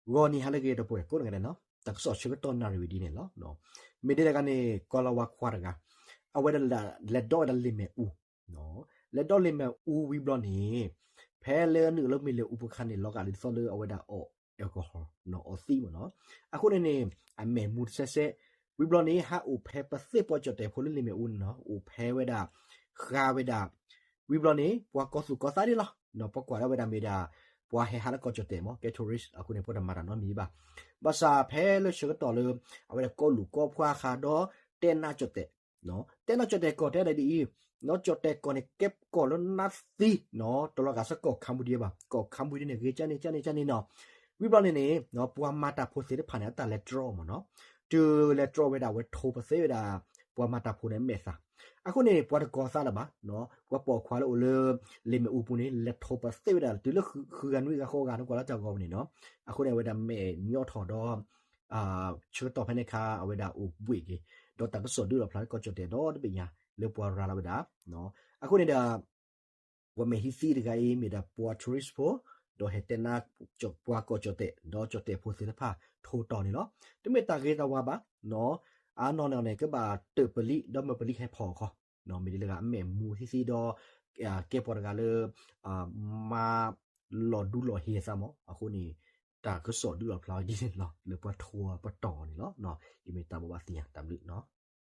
ဂီၤနံၤဟါလၢအဂ့ၤ ဒီပုၢ်ဝဲၢ်ကိးဂၤဒဲးနီၤ, တၢ်ကစီၣ်ဆၢကတီၢ်နၣ်ရံၣ်ဝဲဒ်န့ၣ်လီၤ. မ့ၢ်ဒ်လဲၣ်ဂ့ၤန့ၣ် ကီၤလၤဝါခွါတဂၤ အဝဲဒၣ်လဲၤဒီးဝဲဒၣ်လံာ်မဲာ်အူ, လဲၤဒီးလံာ်မဲာ်အူဝံၤဘျီန့ၣ် ဖဲလၢအနုာ်လၢမ့ၢ်လံာ်အူပူၤအခါန့ၣ် လီၤဂာ်ဒ်သိးလၢအဝဲဒၣ်အီၣ် alcohol နီၤ, အီသံးမ့ၢ်နီၤ. အဃိန့ၣ်န့ၣ် အမဲာ်မူတစဲးစဲး, ဝံၤဘျီန့ၣ် ဟးအိၣ်ဖဲပသ့ၣ်ပှၤကၠီၣ်တဲာ်ဖိလၢလံာ်မဲာ်အူန့ၣ်နီၤ, အိၣ်ဖဲဝဲဒၣ် ဃါဝဲဒၣ် ဝံၤဘျီန့ၣ် ပှၤကီၢ်သူၣ်ကီၢ်သးဒ်လီၤ. ပှၤကွၢ်ဒၣ်ဝဲဒၣ်မ့ၢ်ဒၣ် ပှၤဟဲဟးလၢကီၢ်ကၠီၣ်တဲာ်မ့ၢ် ကဲ tourist အဃိန့ၣ် ပှၤတမၤတၢ်နီတမံၤဘၣ်. ဘၣ်ဆၣ်ဖဲလၢဆၢကတီၢ်လၢ အဝဲဒၣ်ကီၢ်လူၢ်ကီၢ်ပှၢ်ဃးဒီး တဲနါကၠီၣ်တဲာ်, တဲနါကၠီၣ်တဲာ်ကီၢ်တဲဒ်အံၤ, နီၤ ကၠီၣ်တဲာ်ကီၢ်န့ၣ် ကဲကီၢ်လၢနါသံနီၤ, တလီၤဂာ်ဆၢကီၢ် Cambodia ဘၣ်, ကီၢ် Cambodia န့ၣ် ဂ့ၤကၢန့ၣ်ကၢန့ၣ်ကၢန့ၣ်နီၤ. ဝံၤဘျီန့ၣ်န့ၣ် ပှၤမၤတၢ်ဖိသ့ၣ်တဖၣ်န့ၣ် အတၢ်လဲၤတြီမ့ၢ်နီၤ, တုၤလဲၤတြီဝဲဒၣ် အဝဲထိပသ့ဝဲဒၣ် ပှၤမၤတၢ်ဖိန့ၣ်အမဲာ်သၣ်. အဃိန့ၣ် ပှၤတကီၢ်သးလၢၤဘၣ်, ပှၤပိာ်ခွါလၢအိၣ်လၢ လံာ်မဲာ်အူပူၤန့ၣ် လဲၤထိပသ့ဝဲဒၣ် တုၤလၢဃုဂၤနွံဂၤဃိးဂၤ နကွၢ်လၢတၢ်ဂီၤပူၤန့ၣ်နီၤ. အဃိန့ၣ် အဝဲဒၣ်မဲာ်ညီထီၣ်ဒီး ဆၢကတီၢ်ဖဲန့ၣ်အခါ အဝဲဒၣ်အိၣ်ဘှံးက့ၤ, ဒီးတၢ်ကစီၣ်ဒုးလီၤဖျါလၢကီၢ်ကၠီၣ်တဲာ်ဒီတဘ့ၣ်ညါ လၢပှၤရၤလီၤဝဲဒၣ်. အဃိန့ၣ်ဒီး ပှၤမဲာ်ဟံးသံတဂၤအံၤ မ့ၢ်ဒၣ်ပှၤ tourist ဖိ, ဒီးဟဲတဲနါ ပှၤကီၢ်ကၠီၣ်တဲာ် ဒီးကၠီၣ်တဲာ်ဖိသ့ၣ်တဖၣ်ထိတီၤန့ၣ်လီၤ. တမ့ၢ်တၢ်ဂ့ၤတၢ်ဝါဘၣ်, အနီၢ်နီၢ်န့ၣ် ကဘၣ်တၢၢ်ပလံး ဒီးမၢပလံးဟဲဖီၣ်အခီ, မ့ၢ်ဒ်လဲၣ်ဂ့ၤ အမဲာ်မူဟံးသံဒီး ကဲပှၤတဂၤလၢ မါလီၤဒူလီၤဟ့အသးမ့ၢ်, အဃိန့ၣ် တၢ်ကစီၣ်ဒုးလီၤဖျါဝဲဒ်န့ၣ်လီၤ လၢပှၤထိပတီၤန့ၣ်လီၤ. ယမ့ၢ်တၢ်ဘိးဘၣ်သ့ၣ်ညါ တၢ်ဘျုး